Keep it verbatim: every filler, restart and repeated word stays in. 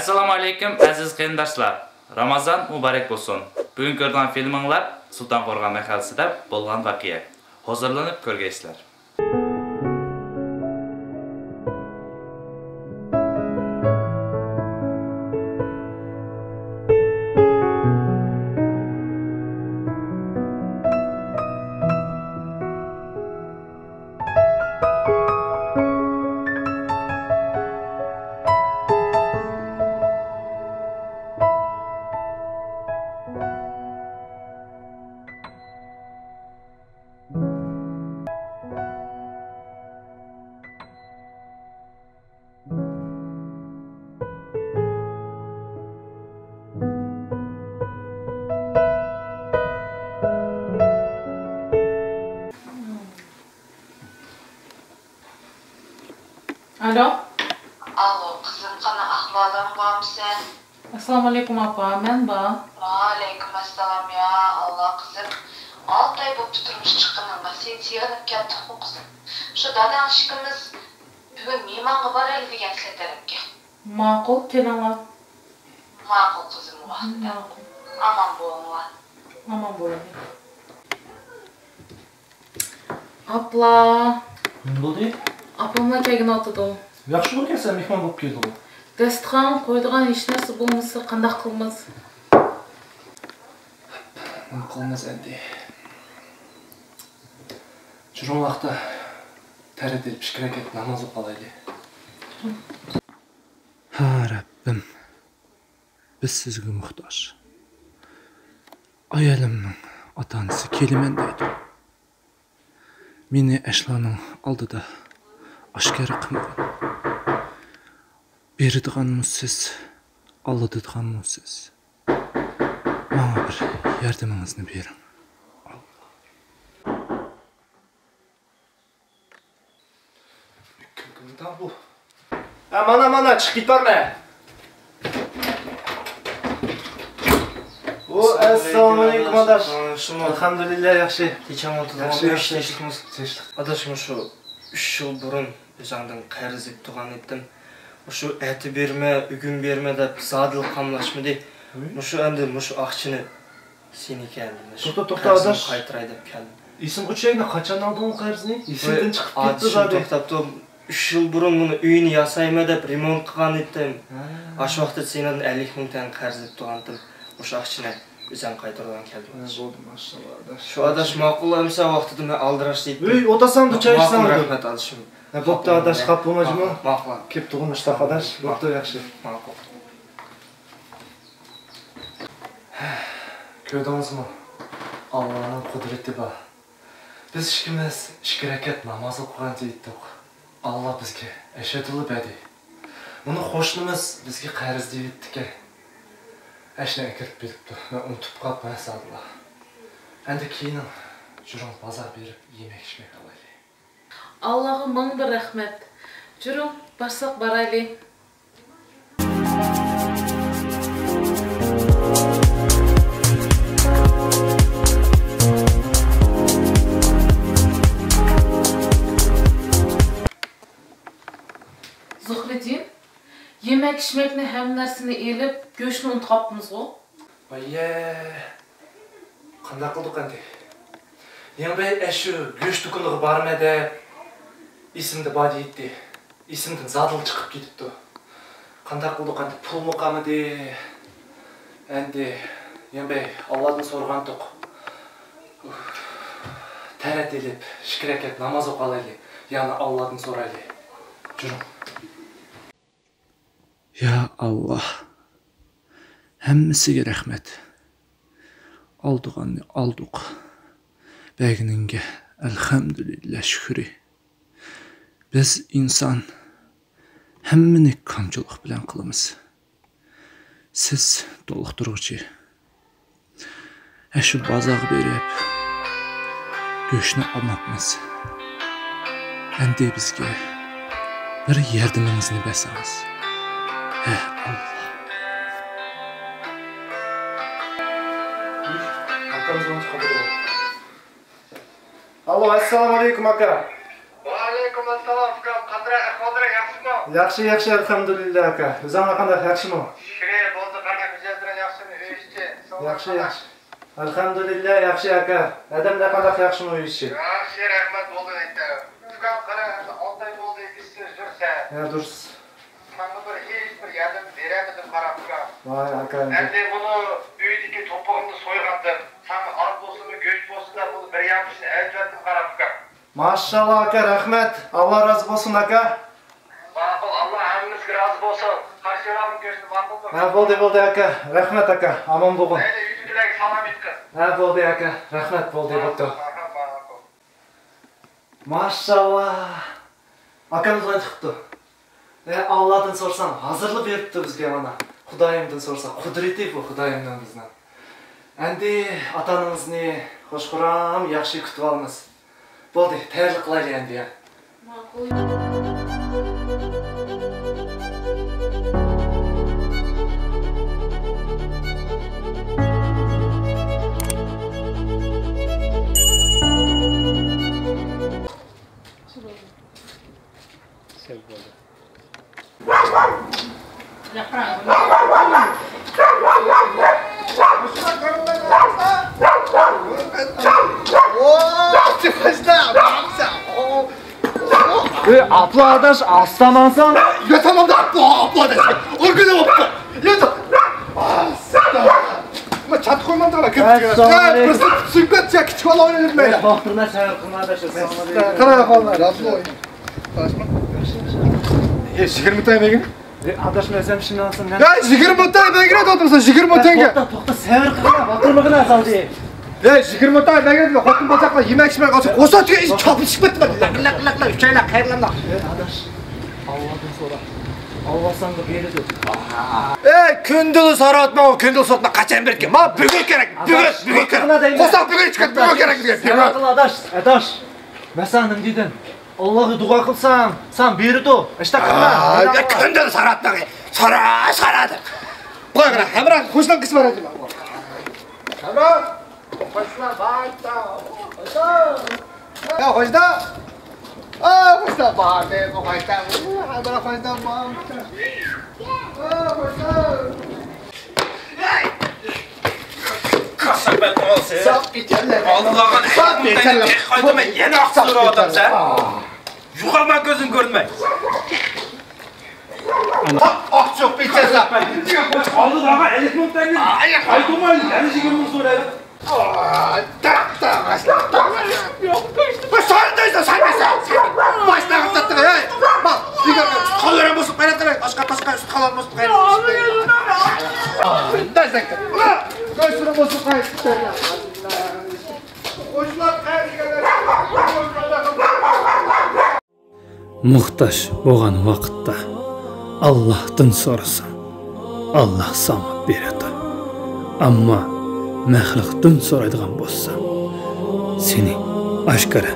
ئەسسالامۇ ئەلەيكۇم، ئەزىز قېرىنداشلار! رامازان مۇبارەك بولسۇن! بۈگۈن كۆرىدىغان فىلىمىڭلار سۇلتان قورغان مەھەللىسىدە بولغان ۋەقەيە. ھۇزۇرلىنىپ كۆرگەيسىلەر. ئالو. ئالو، قىزىم، قانداق ئەھۋالىڭ، بارمىسەن؟ ئەسسالامۇئەلەيكۇم ئاپا، مەن بار. ۋەئەلەيكۇم ئەسسالام، يا ئاللا، قىزىم. ئالتە ئاي بوپتۇ تۇرمۇش چىققىنىڭغا، سېنى سېغىنىپ كەتتۇقمۇ، قىزىم؟ شۇ داداڭ ئىككىمىز بۈگۈن مېھمانغا بارايلى دېگەن سىلەر تەرەپكە. ماقۇل، كېلىڭلار. ماقۇل، قىزىم، ۋاقتىدا. ماقۇل. ئامان بولۇڭلار. ئامان بولۇڭلار. ئاپلا. نېمە بولدى؟ ئاپاملا كەلگىنى ئاتىدۇ. ياخشى بولغان سەن مېھمان بولۇپ كەلدىڭ. دەستىخان قويىدىغان ھېچ نەرسە بولمىسا قانداق قىلىمىز؟ نېمە قىلىمىز ئەمدى؟ جۈرۈڭ ۋاقتى تەرەت ئېلىپ ئىككى رەكەت ناماز ئوقۇۋالايلى. ھا، رەببىم، بىز سىزگە موھتاج. ئايالىمنىڭ ئاتا-ئانىسى كېلىمەن دەيدۇ. مېنى ئەشلانىڭ ئالدىدا ئاشكارا قىلمىغىن. بېرىدىغانمۇ سىز، ئالدىدىغانمۇ سىز. ماڭا بىر ياردىمىڭىزنى بېرىڭ. كىم، كىم بۇ؟ ھە، مانا، مانا، چىقىپ كېتىۋەرمە. ئۇ، ئەسسالامۇئەلەيكۇم، ئاداش. ئەلھەمدۇلىللا، ياخشى. تىنچلىقمۇ؟ ياخشى، ياخشى. تىنچلىق. ئاداش، مۇشۇ ئۈچ يىل بۇرۇن ئۆزۈڭدىن قەرز ئېلىپ تۇرغان ئىدىم. مۇشۇ ئەتە بېرىمەن، بۈگۈن بېرىمەن دەپ زادىلا قاملاشمىدى. مۇشۇ ئەمدى مۇشۇ ئاقچىنى سېنىڭكى ئەمدى مۇشۇ توختا، توختا، قەرزنى ئاداش. قايتۇراي دەپ كەلدىم. ئېسىڭگە چۈشەيدۇ، قاچان ئالدىڭ قەرزنى؟ ئېسىمدىن چىقىپ كەتتى زادى. توختاپ تۇر. ئۈچ يىل بۇرۇن بۇنى ئۆيىنى ياسايمەن دەپ رېمونت قىلغان ئىدىم. ھە. ئاشۇ ۋاقىتتا سېنىڭدىن ئەللىك مىڭ تەڭ قەرز ئېلىپ تۇرغانتىم. مۇشۇ ئاقچىنى ئۆزۈم قايتۇرغىلى كەلدىم. ھە، بولدى، ماشاللا، ئاداش. شۇ ئاداش ماقۇل ئەمسە ۋاقتىدا مەن ئالدىراش دېيىپتۇ. ئۆي ئولتۇرساڭ، چاي ئىچسەڭ. ماقۇل، رەھمەت، ئادىشىم. ھە، بوپتۇ، ئاداش، خاپا بولما جۇمۇ. ماقۇل. كېلىپ تۇرغىن مۇشۇنداق، ئاداش. بوپتۇ، ياخشى. ماقۇل. كۆردىڭىزمۇ؟ ئاللانىڭ قۇدرىتى بار. بىز ئىككىمىز ئىككى رەكەت ناماز ئوقۇغان دېيىپتۇق. ئاللا بىزگە ئەشەدۇلا بەردى. مۇنۇ قوشنىمىز بىزگە قەرز دېيىپتىكەن. ئەشنى ئەكىرىپ بېرىپتۇ. مەن ئۇنتۇپ قاپمەن زادىلا. ئەمدى كېيىنىڭ جۈرۈڭ بازار بېرىپ يېمەك ئىچمەك ئالايلى. ئاللاغا مىڭ بىر رەھمەت. جۈرۈڭ، بارساق بارايلى. زۇھرىدىن، يېمەك-ئىچمەكنى، ھەممە نەرسىنى ئېلىپ، گۆشنى ئۇنتۇپ قاپتىمىزغۇ؟ ئاييە، قانداق قىلدۇق ئەمدى؟ يەڭبەي ئەشۇ گۆش دۇكىنىغا بارىمەن دەپ، ئېسىمدە بار دېيىتتى. ئېسىمدىن زادىلا چىقىپ كېتىپتۇ. قانداق قىلدۇق ئەمدى؟ پۇلمۇ قالمىدى. ئەمدى يەڭبەي ئاللادىن سورىغانتۇق. تەرەت ئېلىپ، ئىككى رەكەت ناماز ئوقۇۋالايلى. يەنە ئاللادىن سورايلى. جۈرۈڭ. يا ئاللا، ھەممىسىگە رەھمەت. ئالىدىغاننى ئالدۇق. بەرگىنىڭگە ئەلھەمدۇلىللا شۈكرى. بىز ئىنسان ھەممىنى كامچىلىق بىلەن قىلىمىز. سىز تولۇقتۇرغۇچى. ئەشۇ بازارغا بېرىپ، گۆشنى ئالماپمىز. ئەمدى بىزگە بىر ياردىمىڭىزنى بەرسىڭىز. ھە، ئاللا. ئالو، ئەسسالامۇئەلەيكۇم، ئاكا. ۋەئەلەيكۇم ئەسسالام، ئۇكام. قانداق ئەھۋاللىرىڭ، ياخشىمۇ؟ ياخشى، ياخشى، ئەلھەمدۇلىللا ئاكا. ئۆزۈڭلار قانداق، ياخشىمۇ؟ شۈكرى، بولدى، قانداق مىجەزلىرىڭ ياخشىمۇ، ئۆي ئىچى؟ ساڭلار ياخشى، قانداق؟ ياخشى. ئەلھەمدۇلىللا، ياخشى ئاكا. ئادەملەر قانداق، ياخشىمۇ ئۆي ئىچى؟ ياخشى، رەھمەت، بولدى، ئېيتە. ئۇكام، قارا، ئەمدى ئالتە ئاي بولدى، ئىشسىز يۈرسەن. ھە، دۇرۇس. ساڭا بىر ھېچ بىر ياردەم بېرەلمىدىم، قارا، ئۇكام. ۋاي، ئاكا، ئەمدى. ئەمدى بۇنى ئۆيدىكى توپىغىمنى سويغانتىم. ساڭا ئاز بولسۇنمۇ، گۆش بولسۇن دەپ، بۇنى بىر يامىشىنى ئەۋەتىۋەتتىم، قارا، ئۇكام. ماشاللا ئاكا، رەھمەت. ئاللا رازى بولسۇن ئاكا. ماقۇل، ئاللا ھەممىمىزگە رازى بولسۇن. قارشى ئالغان كۆرسە ماقۇلمۇ؟ ھە، بولدى، بولدى ئاكا. رەھمەت ئاكا، ئامان بولغىن. مەيلى، ئۆيدىكىلەرگە سالام ئېيتقىن. ھە، بولدى ئاكا. رەھمەت، بولدى، بوپتۇ. ماقۇل، ماقۇل. ماشاللا. ئاكامىز ئايتىپتۇ. ئە، ئاللادىن سورىساڭ، ھازىرلا بېرىپتۇ بىزگە مانا. خۇدايىمدىن سورىساڭ، قۇدرىتى بۇ خۇدايىمنىڭ بىزنىڭ. ئەمدى ئاتا-ئانىمىزنى خۇش-خۇرام ياخشى كۈتۈۋالىمىز. بولدى، تەييارلىق قىلايلى ئەمدى يا. ماقۇل. سەل بولدى. ئەي، ئاپلا ئاداش، ئاستا ماڭساڭ. ياتامامدا ئاپلا، ئاپلا ئاداش. ئورگىنال بوپتۇ. ياتا. ئاستا. ما چات قويمامدا كىرىپ. ئەسسالامۇ ئەلەيكۇم. بىر سۈپەت يا كىچىك بالا ئويناپ يۈرمەيلى. باقتۇرما، سەۋر قىلما ئاداش. ئەسسالامۇ ئەلەيكۇم. قارا، قارا، ئەي، يىگىرمە تاي بەگىنى. ئەي، ئاداش، مەن سەن شۇنى ئالسام، مەن. يا، يىگىرمە تاي بەگىنى ئوتۇرسا، يىگىرمە تەڭگە. توختا، توختا، سەۋر قىلغىنا، باقتۇرمىغىنا سالدى. يا، يىگىرمە تاي بەگىنى خوتۇن بولاجاقلار يېمەك ئىچمەك ئالسا، قوسا تۈگە چاپلىشىپ كەتتى. لەق، لەق، لەق، لەق، ئۈچەيلەر قايرىلامدا. ئەي، ئاداش، ئاللادىن سورا. ئاللا ساڭا بېرىدۇ. ئەي، كۈندىلا سوراۋاتما، كۈندىلا سوراۋاتما، قاچان بېرىدىكەن؟ ما بۈگۈن كېرەك، بۈگۈن، ئاداش، بۈگۈن كېرەك. قوساق بۈگۈن چىقىپ، بۈگۈن كېرەك دېگەن. سەۋر قىل، ئاداش، ئاداش. مەن ساڭا نېمە دېدىم؟ ئاللاغا دۇئا قىلساڭ، ساڭا بېرىدۇ. ئىشتاق قىلما. ئا، يا، كۈندىن ساراتتىڭ. سارا، سارا دەپ. قوي، قارا، ھەمراھ خوشنىڭ قىسمى بار. ھەمراھ خوشلار بار. يا، خوشدا. ئا، خوشدا بار دەپ، خوشدا. ھەمراھ خوشدا بار. ئا، خوشدا. كاساپەتنىڭ ئالسا. ساپ ئېتەللەر. ئاللاغا ساپ ئېتەللەر. قايتىمەن، يەنە ئاقسۇرۇۋاتامسەن. يوقالما كۆزۈم كۆرمەي. ئانا. ئاق چوق پېچەزلا. ئالدىغا ئېلىپ مۇنتەننى. ئاي، ئاي. قايتمايلى، يەنە يىگىرمە مىڭ سورايلى. ئاي، تاق، تاق، تاق. بۇ سارى دەيسە، سارى دەيسە. باشلاپ تاتتىغا، ھەي. بار، دېگەن ئۈستخانلىرىم بوزۇپ قايراتتى. ئاشقا، تاشقا ئۈستخانلار بوزۇپ قايراتتى. ئاي، دەزەك. كۆزلىرىم بوزۇپ قايراتتى. موھتاج بولغان ۋاقىتتا ئاللاھتىن سورىساڭ، ئاللاھ ساڭا بېرىدۇ. ئەمما مەخلۇقتىن سورايدىغان بولساڭ، سېنى ئاشكارا